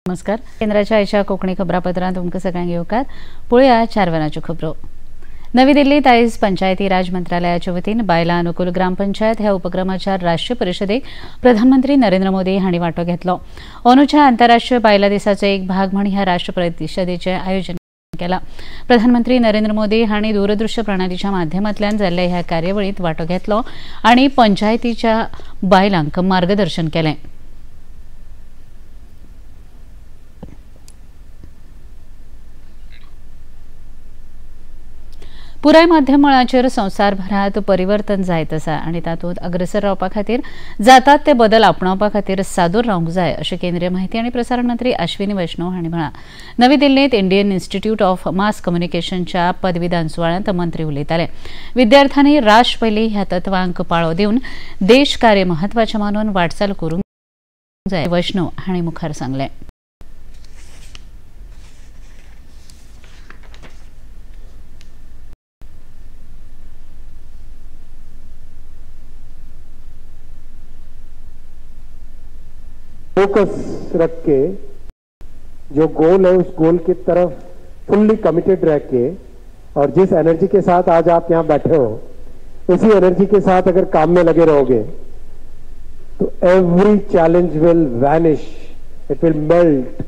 नमस्कार. केंद्राच्या आयच्या कोंकणी खबरापत्रांत तुमकां सगळ्यांक येवकार. पळोवया 4 वरांच्यो खबरो. नवी दिल्लीत आयज पंचायती राज मंत्रालयाच्या वतीन बायलां अनुकूल ग्रामपंचायत ह्या उपक्रमाच्या राष्ट्रीय परिशदेक प्रधानमंत्री नरेंद्र मोदी हांणी वांटो घेतलो. अंदूच्या आंतरराष्ट्रीय बायलां दिसाचो एक भाग म्हण ह्या राष्ट्रीय परिशदेचें आयोजन केलां. प्रधानमंत्री नरेंद्र मोदी हांणी दूरदृश्य प्रणालीच्या माध्यमांतल्यान जाल्ल्या ह्या कार्यावळींत वांटो घेतलो आनी पंचायतीच्या बायलांक मार्गदर्शन केलें. पुराय माध्यम मळाचेर संवसारभरांत परिवर्तन जायत आसा आनी तातूंत अग्रसर रावपा खातीर जातात ते बदल आपणावपा खातीर सादूर रावंक जाय अशें केंद्रीय माहिती आनी प्रसारण मंत्री अश्विनी वैष्णव हांणी म्हळां. नवी दिल्लींत इंडियन इन्स्टिट्यूट ऑफ मास कम्युनिकेशनच्या पदवीदान सुवाळ्यांत मंत्री उलयताले. विद्यार्थ्यांनी राष्ट्र पयली ह्या तत्वांक पाळो दिवन देश कार्य म्हत्वाचें मानून वाटचाल करूंक जाय वैष्णव हांणी मुखार सांगलें. फोकस रख के जो गोल है उस गोल की तरफ फुल्ली कमिटेड रह के और जिस एनर्जी के साथ आज आप यहाँ बैठे हो उसी एनर्जी के साथ अगर काम में लगे रहोगे तो every challenge will vanish, it will melt.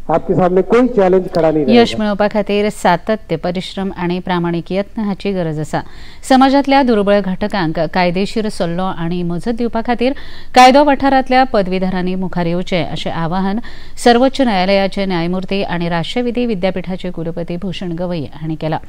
आपके सामने कोई चॅलेंज खडा नाही. यश मेळोवपा खातीर सातत्य, परिश्रम आनी प्रामाणीक यत्न हाची गरज आसा. समाजांतल्या दुर्बळ घटकांक कायदेशीर सल्लो आनी मजत दिवपा खातीर कायदो वाठारांतल्या पदवीधरांनी मुखार येवचें अशें आवाहन सर्वोच्च न्यायालयाचे न्यायमूर्ती आनी राष्ट्रीय विधी विद्यापिठाचे कुलपती भूषण गवई हांणी केलां.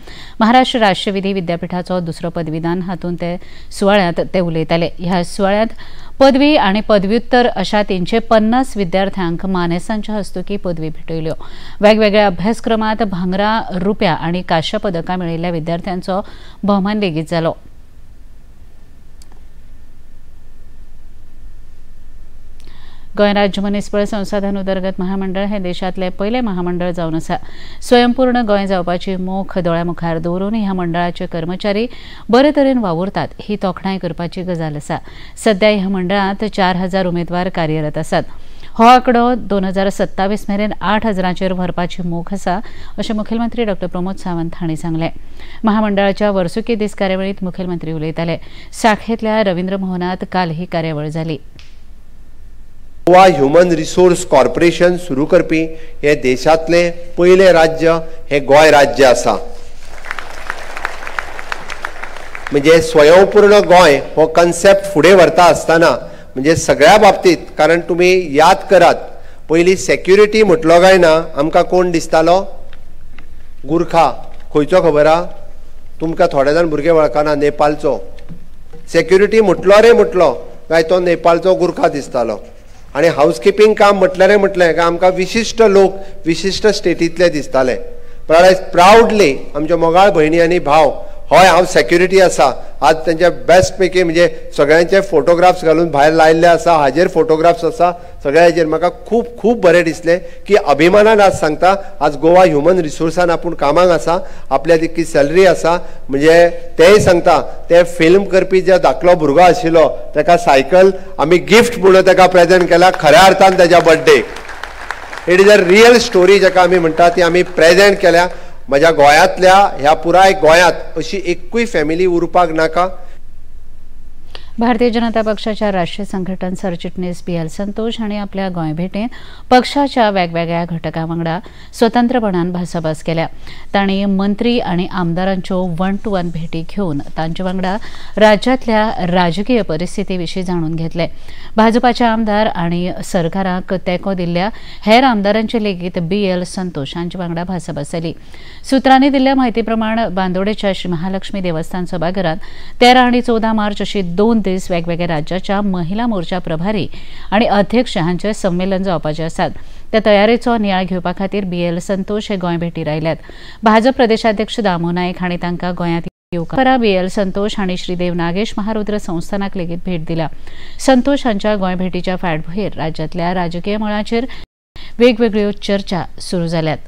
महाराष्ट्र राष्ट्रीय विधी विद्यापिठाचो दुसरो पदवीदान हातूंत ते सुवाळ्यांत ते उलयताले. ह्या सुवाळ्यांत पदवी आनी पदव्युत्तर अशा 350 विद्यार्थ्यांक मानेसांच्या हस्तुकी पदवी भेटयल्यो. वेगवेगळ्या अभ्यासक्रमात भांगरा, रुप्या आनी कांश्या पदकां मेळिल्ल्या विद्यार्थ्यांचो भोवमान लेगीत जालो. गोंय राज्य मनीसबळ संसाधन उदरगत महामंडळ हे देशांतलें पयलें महामंडळ जावन आसा. स्वयंपूर्ण गोंय जावपाची मोख दोळ्या मुखार दवरून ह्या मंडळाचे कर्मचारी बरे तरेन वावुरतात ही तोखणाय करपाची गजाल आसा. सध्या ह्या मंडळांत 4000 उमेदवार कार्यरत आसात. हो आंकडो 2027 मेरेन 8000चेर व्हरपाची मोख आसा अशें मुखेलमंत्री डॉ प्रमोद सावंत हांणी सांगलें. महामंडळाच्या वर्सुकी दीस कार्यावळींत मुखेलमंत्री उलयताले. साखेंतल्या रवींद्र भवनांत काल ही कार्यावळ जाली. गोवा ह्युमन रिसोर्स कॉर्पोरेशन सुरू करपी हे देशांतलें पयलें राज्य हे गोंय राज्य आसा. म्हणजे स्वयंपूर्ण गोंय हो कन्सेप्ट फुडें व्हरता आसतना म्हणजे सगळ्या बाबतीत, कारण तुमी याद करात पयलीं सेक्युरिटी म्हटलो काय ना आमकां कोण दिसतालो? गुरखा. खंयचो खबर आहा तुमकां? थोडे जाण भुरगे वळखना. नेपाळचो सेक्युरिटी म्हटलो रे म्हटलो काय तो नेपाळचो गुरखा दिसतालो. आनी हावसकिपींग काम म्हटलें रे म्हटलें काय आमकां विशिश्ट लोक विशिश्ट स्टेटींतले दिसताले. पण आयज प्रावडली आमच्यो मोगाळ भयणी आनी भाव, हय हांव सेक्युरिटी आसा, आज तेंचे बेस्ट पैकी म्हणजे सगळ्यांचे फोटोग्राफ्स घालून भायर लायिल्ले आसा, हाजेर फोटोग्राफ्स आसा सगळ्या हाजेर. म्हाका खूब खूब बरें दिसलें की अभिमानान आज सांगता आज गोवा ह्युमन रिसोर्सान आपूण कामाक आसा, आपल्या तितकी सॅलरी आसा. म्हणजे तेय सांगता ते फिल्म करपी जे धाकलो भुरगो आशिल्लो ताका सायकल आमी गिफ्ट म्हणून ताका प्रेजेंट केला खऱ्या अर्थान ताच्या बर्थडेक. It is a real story जाका आमी म्हणटा ती आमी प्रेजेंट केल्या. म्हज्या गोंयांतल्या ह्या पुराय गोंयांत अशी एकूय फॅमिली उरपाक नाका. भारतीय जनता पक्षाच्या राष्ट्रीय संघटन सरचिटणीस बी एल संतोष हांणी आपल्या गोंय भेटेंत पक्षाच्या वेगवेगळ्या घटकां वांगडा स्वतंत्रपणान भासाभास केल्या. तांणी मंत्री आनी आमदारांच्यो 1 to 1 भेटी घेवन तांचे वांगडा राज्यांतल्या राजकीय परिस्थिती विशीं जाणून घेतले. भाजपाचे आमदार आनी सरकाराक तेंको दिल्ल्या हेर आमदारांचे लेगीत बी एल संतोष हांचे वांगडा भासाभास जाली. सुत्रांनी दिल्ल्या म्हायती प्रमाण बांदोडेच्या श्री महालक्ष्मी देवस्थान सभाघरांत 13 आनी 14 मार्च अशी 2 दीस वेगवेगळ्या राज्याच्या महिला मोर्चा प्रभारी आणि अध्यक्ष हांचे संमेलन जावपाचे आसात. त्या तयारेचो नियाळ घेवपा खातीर बी एल संतोष हे गोंय भेटीर आयल्यात. भाजप प्रदेशाध्यक्ष दामू नायक हांणी तांकां गोंयांत येवकार. बी एल संतोष हांणी श्रीदेव नागेश महारुद्र संस्थानाक लेगीत भेट दिल्या. संतोष हांच्या गोंय भेटीच्या फाटभुंयेर राज्यांतल्या राजकीय मळाचेर वेगवेगळ्यो चर्चा सुरू जाल्यात.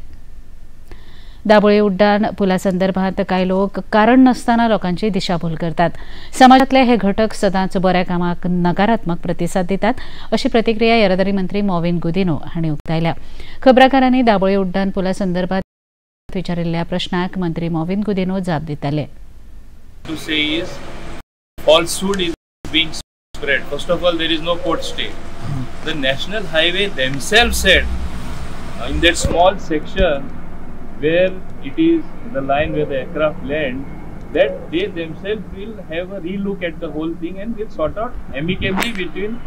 दाबोळी उड्डाण पुला संदर्भात कांय लोक कारण नसतना लोकांची दिशाभूल करतात. समाजातले हे घटक सदांच बऱ्या कामाक नकारात्मक प्रतिसाद दितात अशी प्रतिक्रिया येरादारी मंत्री मॉविन गुदिन्हो हांणी उक्तायल्या. खबराकारांनी दाबोळी उड्डाण पुला संदर्भात विचारिल्ल्या प्रश्नाक मंत्री मॉविन गुदिन्हो जाप दिताले. To say is falsehood is being spread. First of all, there is no court stay. The national highway themselves said in that small section where it is the line where the aircraft land, that they themselves will have a relook at the whole thing and will sort out amicably between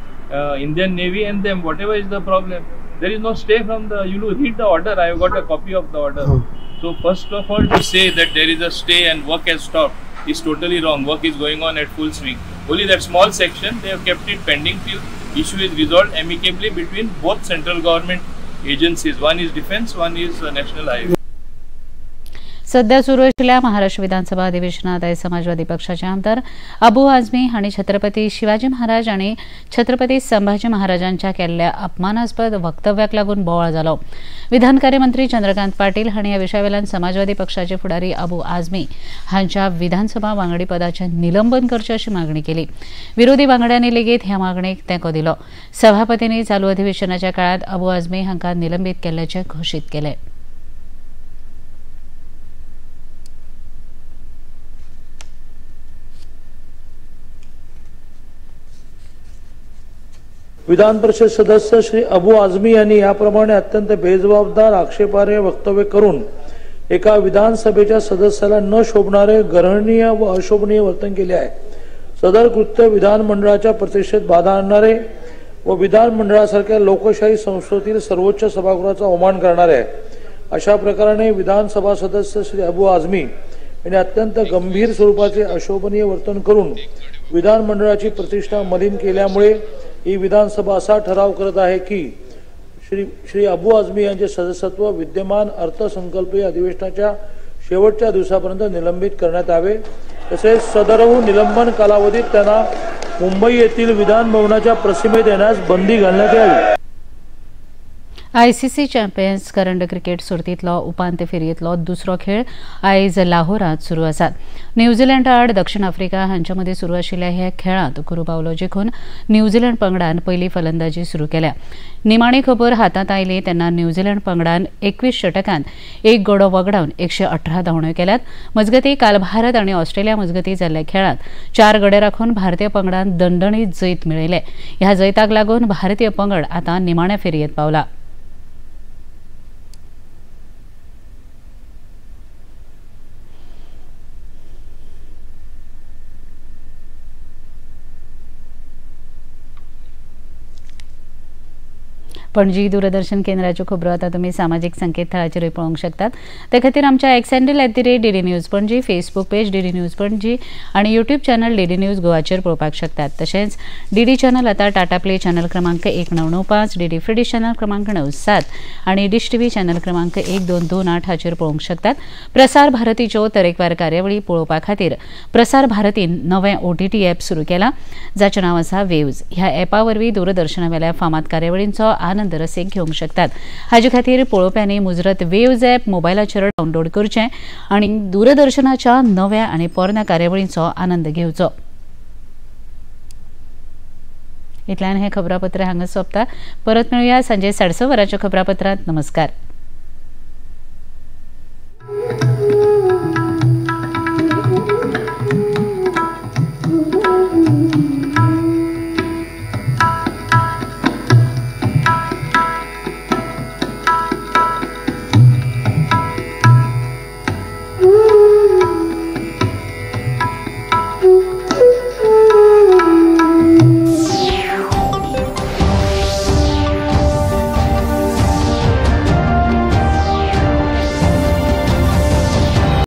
Indian Navy and them, whatever is the problem. There is no stay from the, you read the order, I have got a copy of the order. So first of all, to say that there is a stay and work has stopped is totally wrong. Work is going on at full swing. Only that small section, they have kept it pending till issue is resolved amicably between both central government agencies. One is defense, one is national highway. सध्या सुरू आशिल्ल्या महाराष्ट्र विधानसभा अधिवेशनात आयज समाजवादी पक्षाचे आमदार अबू आझमी हांणी छत्रपती शिवाजी महाराज आनी छत्रपती संभाजी महाराजांच्या केल्ल्या अपमानास्पद वक्तव्याक लागून बोवाळ जालो. विधान कार्यमंत्री चंद्रकांत पाटील हांणी ह्या विशयावेल्यान समाजवादी पक्षाचे फुडारी अबू आझमी हांच्या विधानसभा वांगडी पदाचें निलंबन करचें अशी मागणी केली. विरोधी वांगड्यांनी लेगीत ह्या मागणेक तेंको दिलो. सभापतींनी चालू अधिवेशनाच्या काळात अबू आझमी हांकां निलंबीत केल्ल्याचें घोशीत केलें. विधान परिषद सदस्य श्री अबू आझमी यांनी याप्रमाणे अत्यंत बेजबाबदार आक्षेपार्ह वक्तव्य करून एका विधानसभेच्या सदस्याला न शोभणारे गर्हणीय व अशोभनीय वर्तन केले आहे. सदर कृत्य विधानमंडळाच्या प्रतिष्ठेत बाधा आणणारे व विधानमंडळासारख्या लोकशाही संस्थेतील सर्वोच्च सभागृहाचा अवमान करणारे आहे. अशा प्रकारे विधानसभा सदस्य श्री अबू आझमी यांनी अत्यंत गंभीर स्वरूपाचे अशोभनीय वर्तन करून विधानमंडळाची प्रतिष्ठा मलिन केल्यामुळे ही विधानसभा असा ठराव करत आहे की श्री अबू आझमी यांचे सदस्यत्व विद्यमान अर्थसंकल्पीय अधिवेशनाच्या शेवटच्या दिवसापर्यंत निलंबित करण्यात यावे. तसेच सदरहू निलंबन कालावधीत त्यांना मुंबई येथील विधान भवनाच्या प्रसिमेत येण्यास बंदी घालण्यात यावी. आयसीसी चॅम्पियन्स करंड क्रिकेट सर्तींतलो उपांत्य फेरयेंतलो दुसरो खेळ आयज लाहोरांत सुरू आसा. न्यूझीलंड आड दक्षिण आफ्रिका हांचे मदीं सुरू आशिल्ल्या ह्या खेळांत कुरुबावलो जिखून न्यूझीलंड पंगडान पयली फलंदाजी सुरू केल्या. निमाणी खबर हातांत आयली तेन्ना न्यूझीलंड पंगडान 21 षटकांत एक गडो वगडावन 118 धांवड्यो केल्यात. मजगतीं काल भारत आनी ऑस्ट्रेलिया मजगतीं जाल्ल्या खेळांत 4 गडे राखून भारतीय पंगडान दणदणीत जैत मेळयलें. ह्या जैताक लागून भारतीय पंगड आतां निमाण्या फेरयेंत पावला. पणजी दूरदर्शन केंद्राच्यो खबरो आतां तुमी सामाजीक संकेतथळाचेरूय पळोवंक शकतात. ते खातीर आमच्या X handle @DD News Panaji, Facebook page DD News Panaji आनी यूट्यूब चॅनल डीडी न्यूज गोवाचेर पळोवपाक शकतात. तशेंच डीडी चॅनल आतां टाटा प्ले चॅनल क्रमांक 1995, डीडी फ्री डिश चॅनल क्रमांक 97 आनी डिश टीव्ही चॅनल क्रमांक 1228 हाचेर पळोवंक शकतात. प्रसार भारतीच्यो तरेकवार कार्यावळी पळोवपा खातीर प्रसार भारतीन नवें OTT app सुरू केलां जाचें नांव आसा वेव्ज. ह्या ॲपा वरवीं दूरदर्शनावेल्या फामाद कार्यावळींचो आनंद रसीक घेवंक शकतात. हाजे खातीर पळोवप्यांनी मुजरत वेव्ज ॲप मोबायलाचेर डावनलोड करचें आनी दूरदर्शनाच्या नव्या आनी पोरण्या कार्यावळींचो आनंद घेवचो. इतल्यान हें खबरापत्र हांगा सोंपता. परत मेळुया सांजे 6:30 वरांच्या खबरापत्रांत. नमस्कार.